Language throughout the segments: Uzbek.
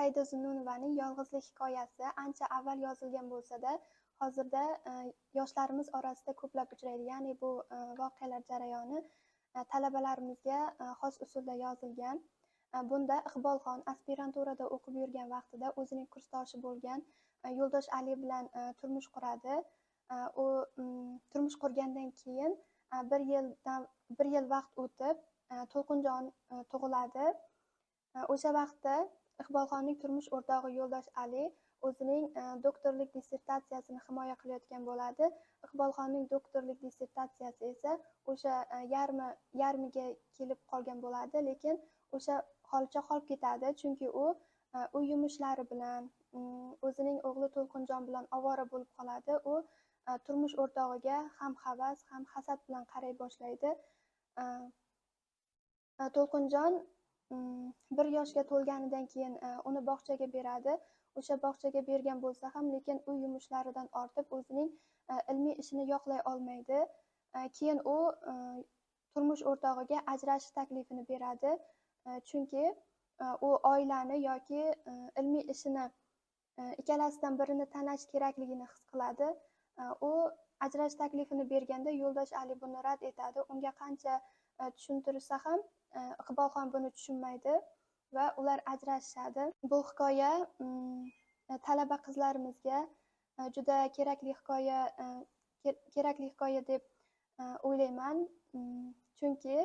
Saida Zunnunovaning "Yolg'izlik" hikoyasi ancha avval yozilgan bo'lsa-da, hozirda yoshlarimiz orasida ko'plab uchraydi. Ya'ni bu voqealar jarayoni talabalarimizga xos usulda yozilgan. Bunda Iqbolxon aspiranturada o'qib yurgan vaqtida o'zining kursdoshi bo'lgan Yo'ldosh Ali bilan turmush quradi. U turmush qurgandan keyin bir yil vaqt o'tib, To'lqinjon tug'iladi. O'sha vaqtda Iqbolxonning turmush o'rtog'i Yo'ldosh Ali o'zining doktorlik dissertatsiyasini himoya qilayotgan bo'ladi. Iqbolxonning doktorlik dissertatsiyasi esa o'sha yarmiga kelib qolgan bo'ladi, lekin o'sha holicha qolib ketadi, chunki u uy yumushlari bilan, o'zining o'g'li To'lqinjon bilan ovora bo'lib qoladi. U turmush o'rtog'iga ham havas, ham hasad bilan qaray boshlaydi. To'lqinjon 1 yoshga to'lganidan keyin uni bog'chaga beradi. O'sha bog'chaga bergan bo'lsa ham, lekin uy yumushlaridan ortib o'zining ilmiy ishini yoqlay olmaydi. Keyin u turmush o'rtog'iga ajrashish taklifini beradi. Chunki u oilani yoki ilmiy ishini ikkalasidan birini tanlash kerakligini his qiladi. U ajrashish taklifini berganda Yo'ldosh Ali buni rad etadi. Unga qancha tushuntirsa ham Iqbolxon buni tushunmaydi va ular ajrashishadi. Bu hikoya talaba qizlarimizga juda kerakli hikoya deb o'ylayman. Chunki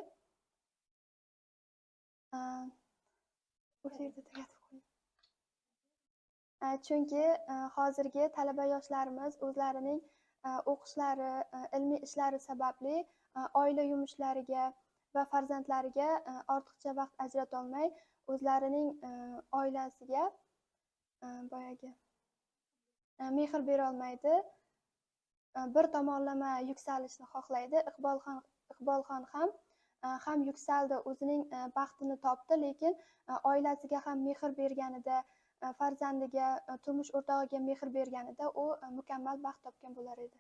o'sha yerda tugatib qo'ying. Chunki hozirgi talaba yoshlarimiz o'zlarining o'qishlari, ilmiy ishlari sababli oila yumushlariga va farzandlariga ortiqcha vaqt ajratolmay, o'zlarining oilasiga boyagi mehr berolmaydi. Bir tomonlama yuksalishni xohlaydi. Iqbolxon ham yuksaldi, o'zining baxtini topdi, lekin oilasiga ham mehr berganida, farzandiga, turmush o'rtog'iga mehr berganida u mukammal baxt topgan bo'lar edi.